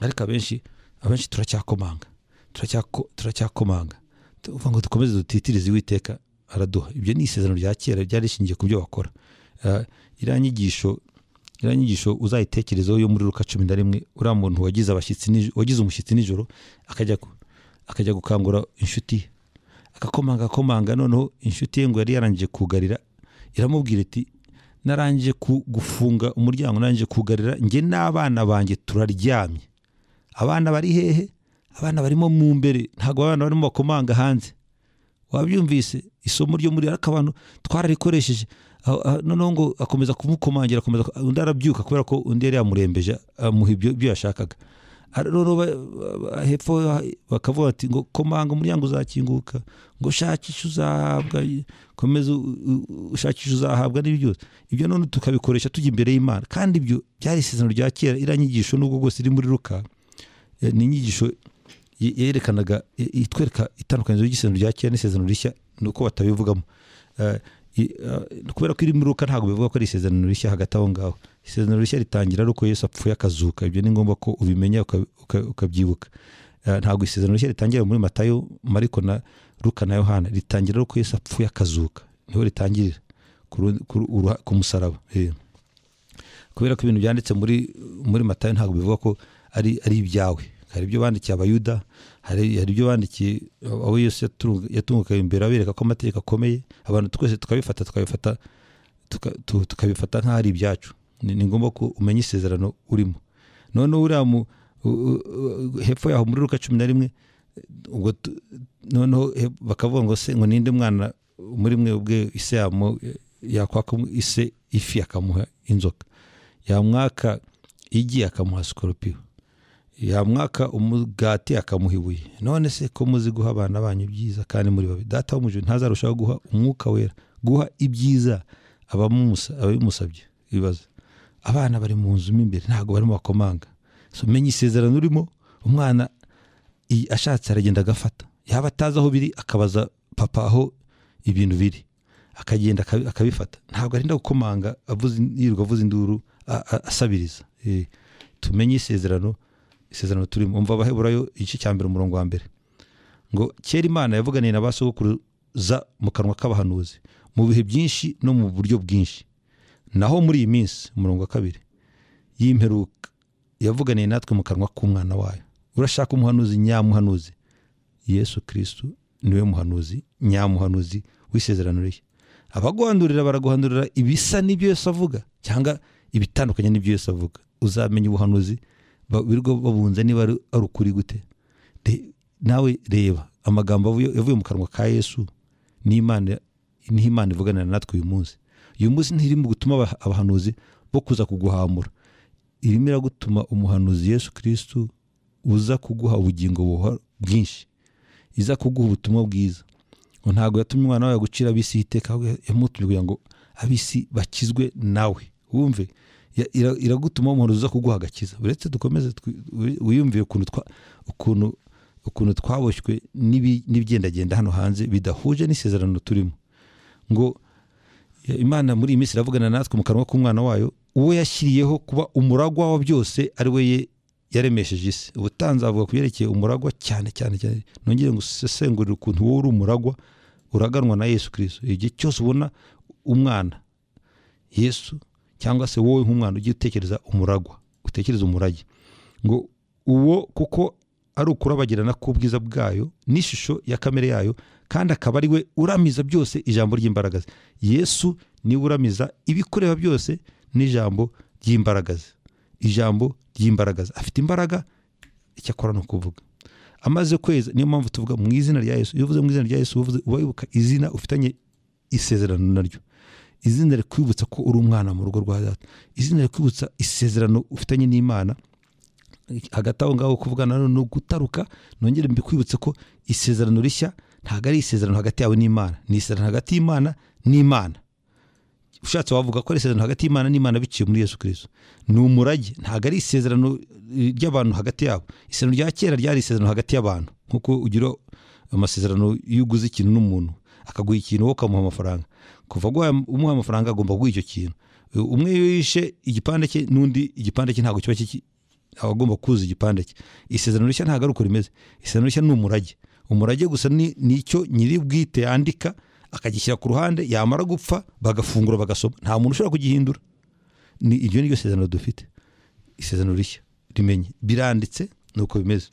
Ariko abenshi turacyakomanga, turacyakomanga, tuvuga ngo dukomeze dutitirize Uwiteka araduha. Ibyo ni isezerano rya kera ryari rishingiye ku byo bakora. Iriya nyigisho uzayitekerezeho yo muri Luka 11, uriya muntu wagize abashyitsi, wagize umushyitsi nijoro, akajya gukangura inshuti, akakomanga, noneho inshuti ye ngo yari yarangije kugarira, iramubwira iti narangije gufunga umuryango, narangije kugarira, njye n'abana banjye turaryamye. Abana bari hehe? Abana barimo mu mbere, ntabwo abana barimo bakomanga hanze. Wabyumvise isomo ryo muri ariko abantu twararikoresheje. Noneho ngo akomeza kumukomangira, akomeza, undi arabyuka kubera ko undi yari yamurembeje, amuha ibyo yashakaga. Noneho hepfo bakavuga ati ngo komanga umuryango uzakinguka, ngo shakisha uzahabwa, komeza ushakisha uzahabwa, n'ibyo byose. Ibyo none tukabikoresha tujya imbere y'Imana. Kandi ibyo byari isezerano rya kera. Iriya nyigisho nubwo bwose iri muri Luka, ni inyigisho yerekanaga, itwereka itandukaniro ry'isezerano rya kera n'isezerano rishya, nuko batabivugamo. Kubera ko iri muri Luka ntabwo bivuga ko ari isezerano rishya hagati aho ngaho. Isezerano rishya ritangira ari uko Yesu apfuye akazuka. Ibyo ni ngombwa ko ubimenya ukabyibuka. Ntabwo isezerano rishya ritangira muri Matayo, Mariko na Luka na Yohana, ritangira ari uko Yesu apfuye akazuka, niho ritangirira ku musaraba. Kubera ko ibintu byanditse muri Matayo ntabwo bivuga ko ari ibyawe. Hari ibyo bandikiye Abayuda, hari ibyo bandikiye abo Yesu yatunguka imbere abereka ko amategeko akomeye, abantu twese tukabifata tukabifata nk'aho ari ibyacu. Ni ngombwa ko umenya isezerano urimo. Noneho uriya hepfo yaho muri Luka 11, ubwo noneho bakavuga ngo se ngo ninde mwana muri mwe ubwe ise yakwaka ise ifi akamuha inzoka, yamwaka igi akamuha scorpion, yamwaka umugati akamuha ibuye. None se ko muzi guha abana banyu ibyiza kandi muri babi, Data wo mu ijuru ntazarushaho guha umwuka wera, guha ibyiza ababimusabye? Ibibazo. Abana bari mu nzu imbere ntabwo barimo bakomanga. So menya isezerano urimo. Umwana ashatse aragenda agafata, yaba atazi aho biri akabaza papa aho ibintu biri, akagenda akabifata. Ntabwo arinda gukomanga, yirirwa avuza induru asabiriza. Tumenye isezerano turimo. Umva Abaheburayo igice cya 1 umurongo wa 1 ngo kera Imana yavuganiye na ba sogokuruza mu kanwa k'abahanuzi mu bihe byinshi no mu buryo bwinshi, naho muri iyi minsi, umurongo wa 2, y'imperuka yavuganiye natwe mu kanwa k'umwana wayo. Urashaka umuhanuzi nyamuhanuzi? Yesu Kristo niwe muhanuzi nyamuhanuzi w'isezerano rishya. Abaguhandurira baraguhandurira ibisa n'ibyo Yesu avuga cyangwa ibitandukanye n'ibyo Yesu avuga. Uzamenya ubuhanuzi birirwa babunze niba ari ukuri gute. Nawe reba amagambo yavuye mu kanwa ka Yesu n'Imana, niho Imana ivugana natwe uyu munsi. Uyu munsi ntirimo gutuma abahanuzi bo kuza kuguhamura, irimo iragutuma umuhanuzi Yesu Kristo uza kuguha ubugingo bwinshi, iza kuguha ubutumwa bwiza. Ngo ntabwo yatumye umwana wawe gucira ab'isi iteka, ahubwo yamutumye kugira ngo ab'isi bakizwe nawe. Wumve, iragutuma umuhanuzi uza kuguha agakiza. Uretse dukomeze wiyumviye ukuntu twaboshywe n'ibigendagenda hano hanze bidahuje n'isezerano turimo. Ngo Imana muri iyi minsi iravugana natwe mu kanwa k'umwana wayo, uwo yashyiriyeho kuba umuragwa wa byose, ari we yaremesheje isi. Ubutanzi avuga ku byerekeye umuragwa cyane cyane cyane. Nongere ngo usesengurire ukuntu wowe uri umuragwa, uraganwa na Yesu Kristo. Igihe cyose ubona umwana Yesu cyangwa se wowe nk'umwana, ujye utekereza umuragwa, utekereza umurage. Ngo uwo kuko ari ukurabagirana k'ubwiza bwayo n'ishusho ya kamere yayo, kandi akaba ari we uramiza byose ijambo ry'imbaraga ze. Yesu niwe uramiza ibikureba byose n'ijambo ry'imbaraga ze. Ijambo ry'imbaraga ze. Afite imbaraga, icyo akora ni ukuvuga. Amaze kweza, niyo mpamvu tuvuga mu izina rya Yesu. Iyo uvuze mu izina rya Yesu, uba wibuka izina ufitanye isezerano naryo. Izina rikwibutsa ko uri umwana mu rugo rwa Data. Izina rikwibutsa isezerano ufitanye n'Imana. Hagati aho ngaho kuvugana no gutaruka, nongere mbikwibutse ko isezerano rishya ntabwo ari isezerano hagati yawe n'Imana, ni isezerano hagati y'Imana n'Imana. Ushatse wavuga ko ari isezerano hagati y'Imana n'Imana biciye muri Yesu Kristo. Ni umurage, ntabwo ari isezerano ry'abantu hagati yabo. Isezerano rya kera ryari isezerano hagati y'abantu, nkuko ugira amasezerano iyo uguze ikintu n'umuntu akaguha ikintu wowe ukamuha amafaranga. Kuva umuha amafaranga agomba kuguha icyo kintu. Umwe yishe igipande cye n'undi igipande cye ntabwo kiba kiki, agomba kuza igipande cye. Isezerano rishya ntabwo ari uko rimeze. Isezerano rishya ni umurage. Umurage gusa ni nicyo nyiri bwite yandika akagishyira ku ruhande, yamara gupfa bagafungura bagasoma, nta muntu ushobora kugihindura. Ni iryo niryo sezerano dufite, isezerano rishya rimenye biranditse nuko bimeze.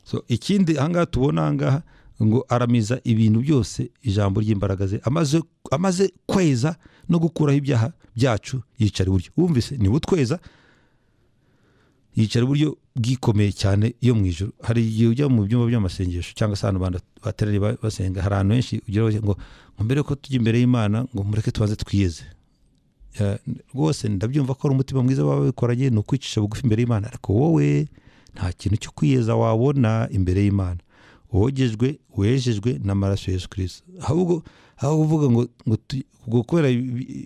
So ikindi ahangaha tubona ahangaha ngo aramiza ibintu byose ijambo ry'imbaraga ze, amaze kweza no gukuraho ibyaha byacu yicara iburyo. Wumvise ni butweza yicara iburyo bwikomeye cyane yo mu ijuru. Hari igihe ujya mu byumba by'amasengesho cyangwa se ahantu bateraniye basenga, hari ahantu henshi ugira ngo mbere ko tujya imbere y'Imana ngo mureke tubanze twiyeze. Rwose ndabyumva ko ari umutima mwiza baba babikoranye, ni ukwicisha bugufi imbere y'Imana, ariko wowe nta kintu cyo kwiyeza wabona imbere y'Imana. Wogejwe, wejejwe n'amaraso ya Yesu Kristo. Ahubwo aho uvuga ngo kubera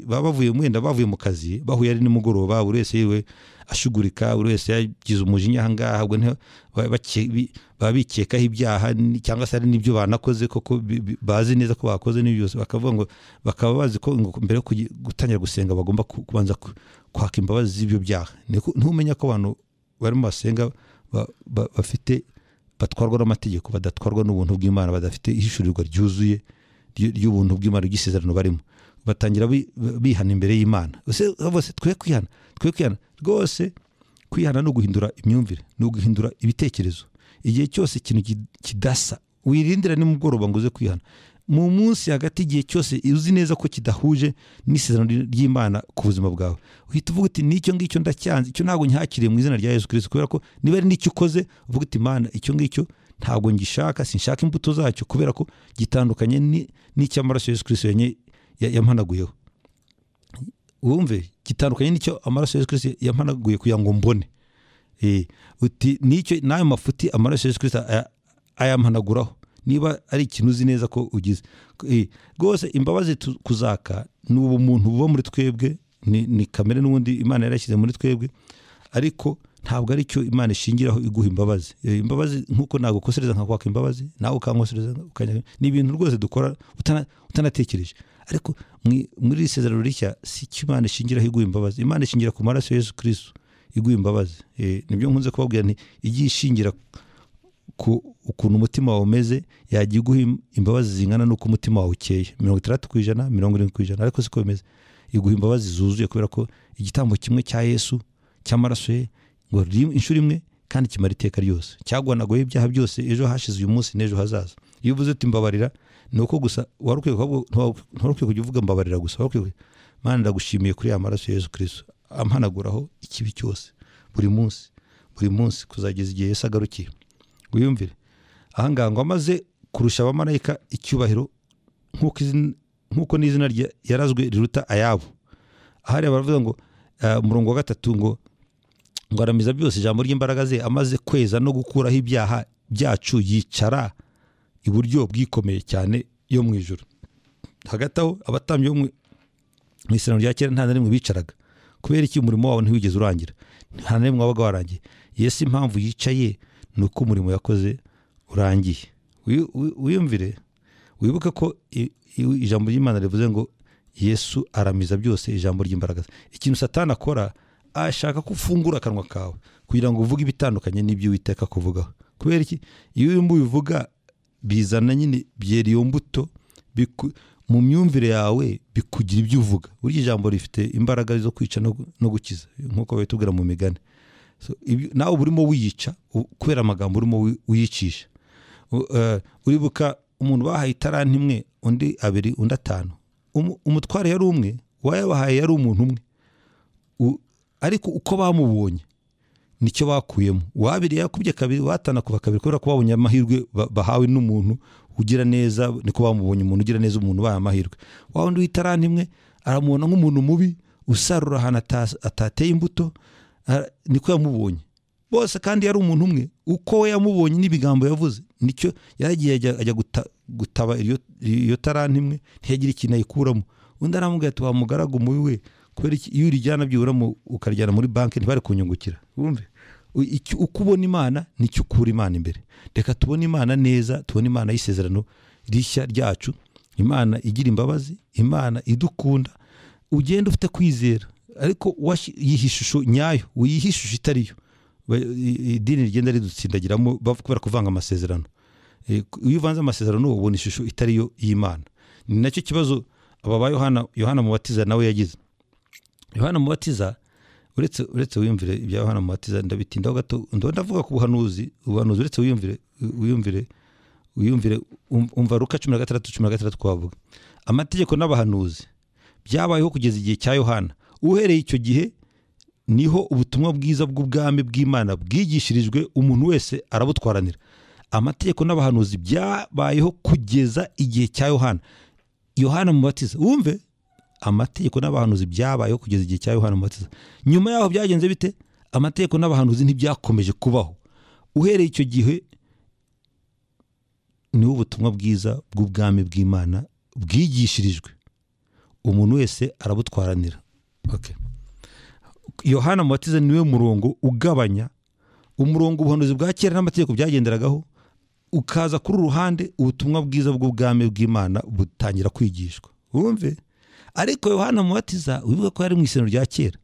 baba bavuye mwenda bavuye mu kazi, bahuye ari nimugoroba, buri wese yiwe ashugurika, buri wese yagize umujinya ahangaha, ubwo baba bikekaho ibyaha cyangwa se ari n'ibyo banakoze koko bazi neza ko bakoze n'ibyo byose, bakavuga ngo bakaba bazi ko mbere yo gutangira gusenga bagomba kubanza kwaka imbabazi z'ibyo byaha. Ntumenya ko abantu barimo basenga bafite batwarwa n'amategeko, badatwarwa n'ubuntu bw'Imana, badafite ihishurirwa ryuzuye ry'ubuntu bw'Imana ry'isezerano barimo. Batangira bihana imbere y'Imana. Bose twe kwihana, twe kwihana rwose. Kwihana no guhindura imyumvire, no guhindura ibitekerezo. Igihe cyose ikintu kidasa wirindira nimugoroba ngo uze kwihana. Mu munsi hagati igihe cyose uzi neza ko kidahuje n'isezerano ry'Imana ku buzima bwawe, uhita uvuga uti n'icyo ngicyo ndacyanze, icyo ntabwo nyakiriye mu izina rya Yesu Kristo. Kubera ko niba ari n'icyo ukoze uvuga uti Imana icyo ngicyo ntabwo ngishaka, sinshaka imbuto zacyo, kubera ko gitandukanye n'icy'amaraso ya Yesu Kristo yampanaguyeho. Wumve gitandukanye n'icyo amaraso ya Yesu Kristo yampanaguye kugira ngo mbone. Uti n'icyo n'ayo mafuti amaraso ya Yesu Kristo ayampanaguraho. Niba ari ikintu uzi neza ko ugize rwose imbabazi kuzaka ni ubumuntu buba muri twebwe, ni kamere n'ubundi Imana yarashyize muri twebwe, ariko ntabwo ari cyo Imana ishingiraho iguha imbabazi. Imbabazi nkuko nagukosereza nkakwaka imbabazi, nawe ukankosereza, ni ibintu rwose dukora utanatekereje. Ariko muri isezerano rishya si cyo Imana ishingiraho iguha imbabazi. Imana ishingira ku maraso ya Yesu Kristo iguha imbabazi. Nibyo nkunze kubabwira nti igiye ishingira ku ukuntu umutima wawe umeze, yagiye iguha imbabazi zingana n'uko umutima wawe ukeye, 60%, 70%, ariko siko bimeze. Iguha imbabazi zuzuye kubera ko igitambo kimwe cya Yesu cy'amaraso ye ngo inshuro imwe kandi kimara iteka ryose, cyagwanagoye ibyaha byose ejo hashize, uyu munsi n'ejo hazaza. Iyo uvuze uti mbabarira, ni uko gusa wari ukwiye kujya uvuga mbabarira gusa, wari ukwiye Mana ndagushimiye kuri ya maraso ya Yesu Kristo ampanaguraho ikibi cyose buri munsi, buri munsi kuzageza igihe Yesu agarukiye. Wiyumvire ahangaha ngo amaze kurusha abamarayika icyubahiro nkuko n'izina yarazwe riruta ayabo. Ahari baravuga ngo umurongo wa 3 ngo aramiza byose ijambo ry'imbaraga ze, amaze kweza no gukuraho ibyaha byacu yicara iburyo bwikomeye cyane yo mu ijuru. Hagati aho abatambyi bo mu isezerano rya kera nta na rimwe bicaraga, kubera iki? Umurimo wabo ntiwigeze urangira, nta na rimwe wabaga warangiye. Yesu impamvu yicaye ni uko umurimo yakoze urangiye. Wiyumvire, wibuke ko ijambo ry'Imana rivuze ngo Yesu aramiza byose ijambo ry'imbaraga. Ikintu Satani akora, ashaka ko ufungura akanwa kawe kugira ngo uvuge ibitandukanye n'ibyo Uwiteka kuvugaho. Kubera iki? Iyo urimo ubivuga bizana nyine byera iyo mbuto mu myumvire yawe, bikugira ibyo uvuga. Burya ijambo rifite imbaraga zo kwica no gukiza, nkuko babitubwira mu migani. So nawe urimo wiyica kubera amagambo urimo wiyicisha. Uribuka umuntu bahaye itaranti imwe, undi abiri, undi 5. Umutware yari umwe, wayabahaye yari umuntu umwe, ariko uko bamubonye nicyo bakuyemo. Wabiri yakubye kabiri, watana kuva kabiri, kubera ko babonye amahirwe bahawe n'umuntu ugira neza, niko bamubonye umuntu ugira neza, umuntu bahaye amahirwe. Wa wundi w'itaranti imwe aramubona nk'umuntu mubi usarura ahantu atateye imbuto, niko yamubonye bose, kandi yari umuntu umwe. Uko we yamubonye n'ibigambo yavuze nicyo yaragiye ajya gutaba iyo taranti imwe, ntiyagira ikintu ayikuramo. Undi aramubwira ati wa mugaragu mubi we, kubera iki iyo urijyana byibura ukarijyana muri banki ntibari kunyungukira. Wumve uko ubona Imana nicyo ukura Imana imbere. Reka tubone Imana neza, tubone Imana y'isezerano rishya ryacu, Imana igira imbabazi, Imana idukunda, ugenda ufite kwizera ariko yiha ishusho nyayo, uyiha ishusho itariyo. Idini rigenda ridutsindagiramo kubera kuvanga amasezerano. Iyo uvanze amasezerano ubona ishusho itariyo y'Imana. Ni nacyo kibazo aba ba Yohana Mubatiza nawe yagize. Yohana Mubatiza, uretse wiyumvire ibya Yohana Mubatiza, ndabitindaho gato, ndavuga ku buhanuzi uretse wiyumvire umva Luka 16:16 twavuga. Amategeko n'abahanuzi byabayeho kugeza igihe cya Yohana. Uhereye icyo gihe niho ubutumwa bwiza bw'ubwami bw'Imana bwigishirijwe, umuntu wese arabutwaranira. Amategeko n'abahanuzi byabayeho kugeza igihe cya Yohana. Yohana Mubatiza, wumve, amategeko n'abahanuzi byabayeho kugeza igihe cya Yohana Mubatiza. Nyuma yaho byagenze bite? Amategeko n'abahanuzi ntibyakomeje kubaho. Uhereye icyo gihe niho ubutumwa bwiza bw'ubwami bw'Imana bwigishirijwe, umuntu wese arabutwaranira. Okay. Yohana Mubatiza niwe murongo ugabanya umurongo ubuhanuzi bwa kera n'amategeko byagenderagaho, ukaza kuri ruhande ubutumwa bwiza bw'ubwami bw'Imana butangira kwigishwa. Wumve, ariko Yohana Mubatiza wibuka ko yari mu isezerano rya kera,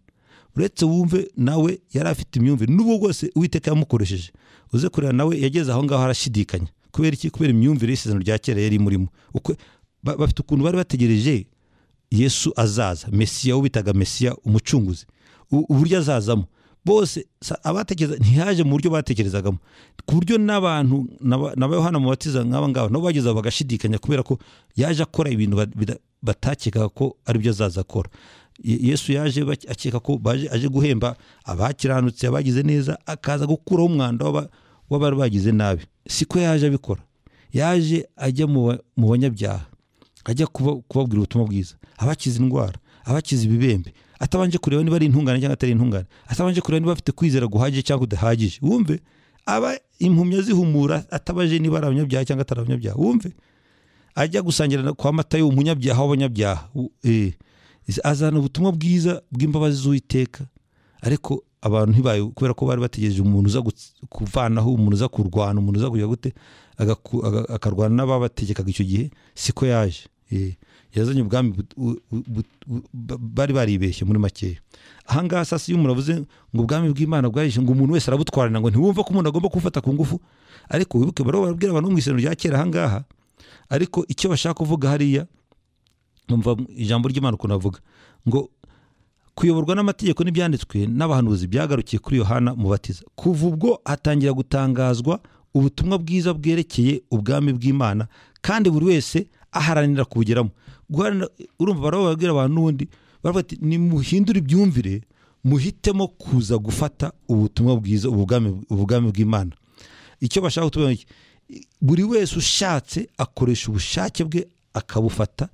uretse wumve nawe yari afite imyumvire n'ubwo bwose Uwiteka yamukoresheje. Uze kureba nawe yageze aho ngaho arashidikanya. Kubera iki? Kubera imyumvire y'isezerano rya kera yari murimo. Bafite ukuntu bari bategereje Yesu azaza, Mesiya ubitaga Mesiya umucunguzi, uburyo azazamo. Bose abatekereza ntihaje mu buryo batekerezagamo, ku buryo n'abantu n'aba Yohana Mubatiza nk'aba ngaba nabo bageze bagashidikanya, kubera ko yaje akora ibintu batakekaga ko ari byo azaza akora. Yesu yaje akeka ko aje guhemba abakiranutse, abagize neza, akaza gukuraho umwanda w'abari bagize nabi. Siko yaje abikora. Yaje ajya mu banyabyaha, ajya kubabwira ubutumwa bwiza, abakiza indwara, abakiza ibibembe, atabanje kureba niba ari intungane cyangwa atari intungane, atabanje kureba niba afite kwizera guhagije cyangwa kudahagije. Wumve, aba impumya zihumura atabaje niba ari abanyabyaha cyangwa atari abanyabyaha. Wumve, ajya gusangira kwa Matayo umunyabyaha w'abanyabyaha, azana ubutumwa bwiza bw'imbabazi z'Uwiteka. Ariko abantu ntibaye, kubera ko bari bategereje umuntu uza kuvanaho, umuntu uza kurwana, umuntu uza kujya gute, akarwana n'ababategekaga icyo gihe. Siko yaje. Yazanye ubwami bari baribeshye muri makeya. Ahangaha sasa iyo umuntu avuze ngo ubwami bw'Imana bwarije, ngo umuntu wese arabutwarana, ngo ntiwumva ko umuntu agomba kufata ku ngufu. Ariko wibuke barabwira abantu mu isezerano rya kera ahangaha, ariko icyo bashaka kuvuga hariya, umva ijambo ry'Imana ukuntu avuga ngo kuyoborwa n'amategeko n'ibyanditswe n'abahanuzi byagarukiye kuri Yohana Mubatiza. Kuva ubwo hatangira gutangazwa ubutumwa bwiza bwerekeye ubwami bw'Imana, kandi buri wese aharanira kubugeramo. Urumva barababwira abantu n'ubundi baravuga ati nimuhindure ibyumvire, muhitemo kuza gufata ubutumwa bwiza, ubwami bw'Imana. Icyo bashaka kutubwira, buri wese ushatse akoresha ubushake bwe akabufata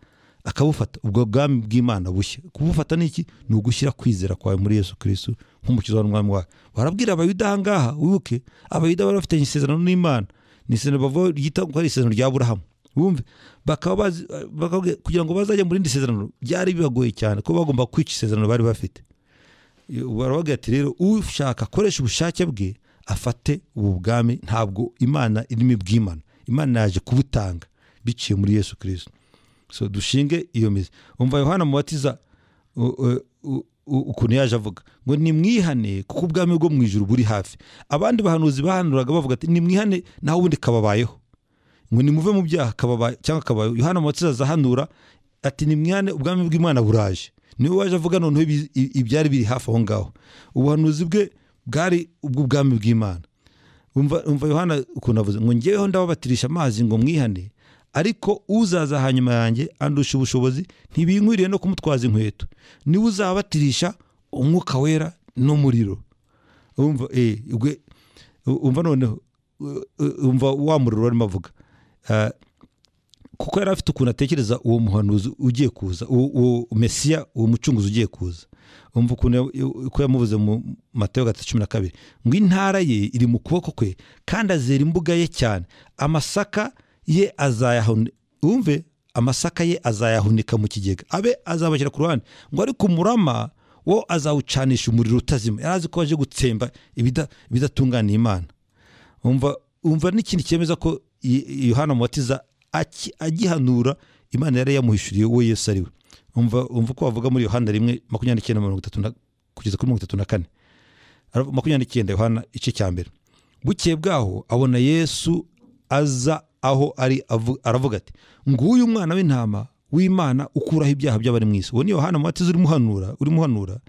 ubwo bwami bw'Imana bushya. Kubufata ni iki? Ni ugushyira kwizera kwawe muri Yesu Kristo nk'umukiza n'umwami wawe. Barabwira Abayuda ahangaha, wibuke Abayuda bari bafite isezerano n'Imana, ni isezerano bavuga ryita ko ari isezerano rya Aburahamu. Wumve, bakaba kugira ngo bazajye muri indi sezerano byari bibagoye cyane, ko bagomba kwica isezerano bari bafite. Baravuga ati rero ushaka akoresha ubushake bwe afate ubu bwami, ntabwo Imana irimo ibwimana, Imana yaje kubutanga biciye muri Yesu Kristo. So dushinge iyo mizi. Umva Yohana Mubatiza ukuntu yaje avuga ngo nimwihane kuko ubwami bwo mu ijuru buri hafi. Abandi bahanuzi bahanuraga bavuga ati nimwihane naho ubundi kababayeho, ngo nimuve mu byaha kababaye cyangwa kabaye. Yohana Mubatiza azahanura ati nimwihane ubwami bw'Imana buraje. Niwe waje avuga noneho ibyari biri hafi aho ngaho. Ubuhanuzi bwe bwari ubw'ubwami bw'Imana. Umva Yohana ukuntu avuze ngo ngeweho ndababatirisha amazi ngo mwihane, ariko uzaza hanyuma yanjye andusha ubushobozi, ntibinkwiriye no kumutwaza inkweto, niwe uzabatirisha umwuka wera n'umuriro. Umva umva noneho umva wa muriro arimo avuga, kuko yari afite ukuntu atekereza uwo muhanuzi ugiye kuza, uwo Mesiya, uwo mucunguzi ugiye kuza. Umva ukuntu uko yamuvuze mu Matayo 3:12 ngo intara ye iri mu kuboko kwe, kandi azera imbuga ye cyane, amasaka ye azayahunika. Umve, amasaka ye azayahunika mu kigega, abe azabashyira ku ruhande, ngo ariko umurama wo azawucanisha umuriro utazima. Yari azi ko aje gutsemba ibidatunganiye Imana. Umva n'ikindi cyemeza ko Yohana Mubatiza agihanura Imana yari yamuhishuriye uwo Yesu ari we. Umva uko bavuga muri Yohana 1:29 kugeza kuri 34. 29 Yohana igice cya mbere. Bukeye bwaho abona Yesu aza aho ari, aravuga ati nguyu umwana w'intama w'Imana ukuraho ibyaha by'abari mu isi. Uwo ni Yohana Mubatiza urimo uhanura,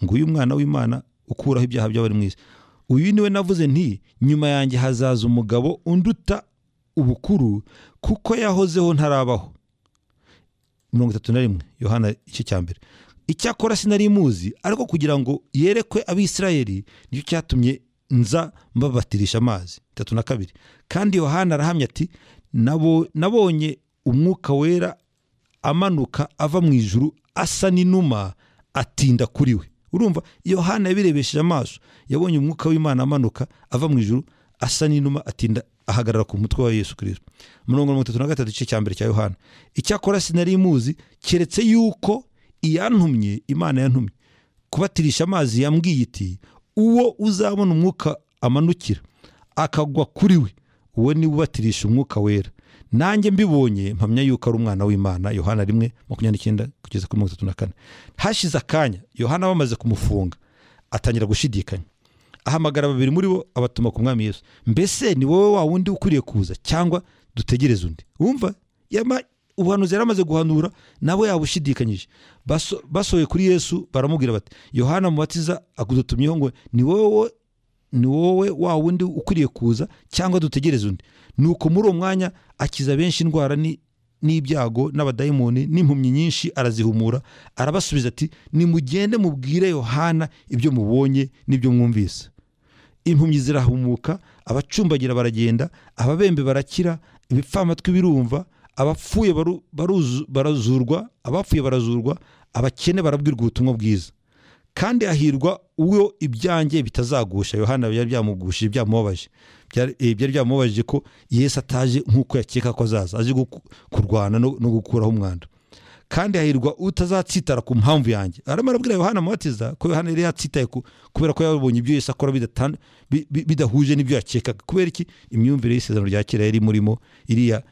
nguyu umwana w'Imana ukuraho ibyaha by'abari mu isi. Uyu niwe navuze nti nyuma yanjye hazaza umugabo unduta ubukuru kuko yahozeho ntarabaho. 31 Yohana igice cya mbere. Icyakora sinari muzi, ariko kugira ngo yerekwe Abisirayeli nicyo cyatumye nza mbabatirisha amazi. 32 Kandi Yohana arahamya ati nabonye umwuka wera amanuka ava mu ijuru asa n'inuma atinda kuri we. Urumva Yohana yabirebesheje amaso, yabonye umwuka w'Imana amanuka ava mu ijuru asa n'inuma atinda ahagarara ku mutwe wa Yesu Kristo. 33 igice cya mbere cya Yohana. Icyakora sinari muzi keretse yuko iyantumye, Imana yantumye kubatirisha amazi, yambwiye iti uwo uzabona umwuka amanukira akagwa kuri we, uwo ni ubatirisha umwuka wera. Nanjye mbibonye mpamya yuko ari umwana w'Imana. Yohana 1:29 kugeza kuri 34. Hashize akanya Yohana bamaze kumufunga atangira gushidikanya, ahamagara babiri muri bo abatuma ku mwami Yesu. Mbese ni wowe wa wundi ukwiriye kuza cyangwa dutegereze undi? Umva ubuhanuzi yaramaze guhanura nabo yabushidikanyije. Basohoye kuri Yesu baramubwira bati Yohana Mubatiza akudutumyeho ngo ni wowe wa wundi ukwiriye kuza cyangwa dutegereze undi? Nuko muri uwo mwanya akiza benshi indwara n'ibyago n'abadayimoni n'impumyi nyinshi arazihumura. Arabasubiza ati nimugende mubwire Yohana ibyo mubonye n'ibyo mwumvise. Impumyi zirahumuka, abacumbagira baragenda, ababembe barakira, ibipfamatwi birumva, abapfuye barazurwa, abapfuye barazurwa, abakene barabwirwa ubutumwa bwiza. Kandi ahirwa uwo ibyanjye bitazagusha. Yohana byari byamugushije, byamubabaje, byari byamubabaje ko Yesu ataje nkuko yakeka ko azaza, aje kurwana no gukuraho umwanda. Kandi hahirwa utazatsitara ku mpamvu yanjye. Arimo arabwira Yohana Mubatiza ko Yohana yari yatsitaye kubera ko yabonye ibyo Yesu akora bidahuje n'ibyo yakekaga. Kubera iki? Imyumvire y'isezerano rya kera yari murimo iriya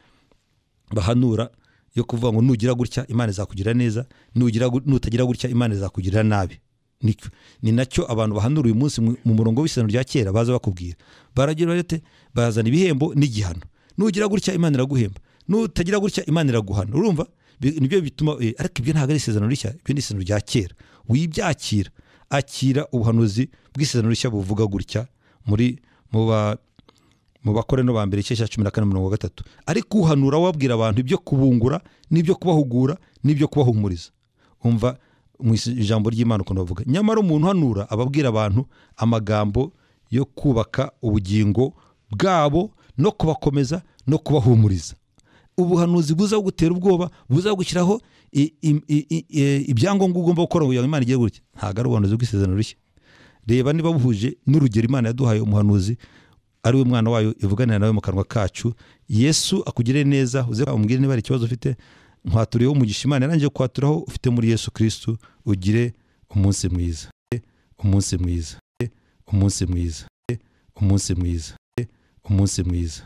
bahanura yo kuvuga ngo nugira gutya Imana izakugira neza, nutagira gutya Imana izakugira nabi. Ni nacyo abantu bahanura uyu munsi mu murongo w'isezerano rya kera baza bakubwira. Baragira bate? Bazana ibihembo n'igihano. Nugira gutya Imana iraguhemba, nutagira gutya Imana iraguhana. Urumva nibyo bituma, ariko ibyo ntabwo ari isezerano rishya, ibyo ni isezerano rya kera. Wibyakira, akira ubuhanuzi bw'isezerano rishya buvuga gutya muri mu Bakorino ba mbere igice cya 14:3. Ariko uhanura wabwira abantu ibyo kubungura n'ibyo kubahugura n'ibyo kubahumuriza. Umva mu ijambo ry'Imana ukuntu bavuga. Nyamara umuntu uhanura ababwira abantu amagambo yo kubaka ubugingo bwabo no kubakomeza no kubahumuriza. Ubuhanuzi buza gutera ubwoba, buza gushyiraho ibyangombwa ugomba gukora kugira ngo Imana igere gutya. Ntabwo ari ubuhanuzi bw'isezerano rishya. Reba niba buhuje n'urugero Imana yaduhaye umuhanuzi ari we mwana wayo ivuganira nawe mu kanwa kacu. Yesu akugire neza, uze umubwire niba hari ikibazo ufite. Nkwaturiyeho umugisha Imana yarangije kwaturaho ufite muri Yesu Kristo. Ugire umunsi mwiza, umunsi mwiza, umunsi mwiza, umunsi mwiza, umunsi mwiza.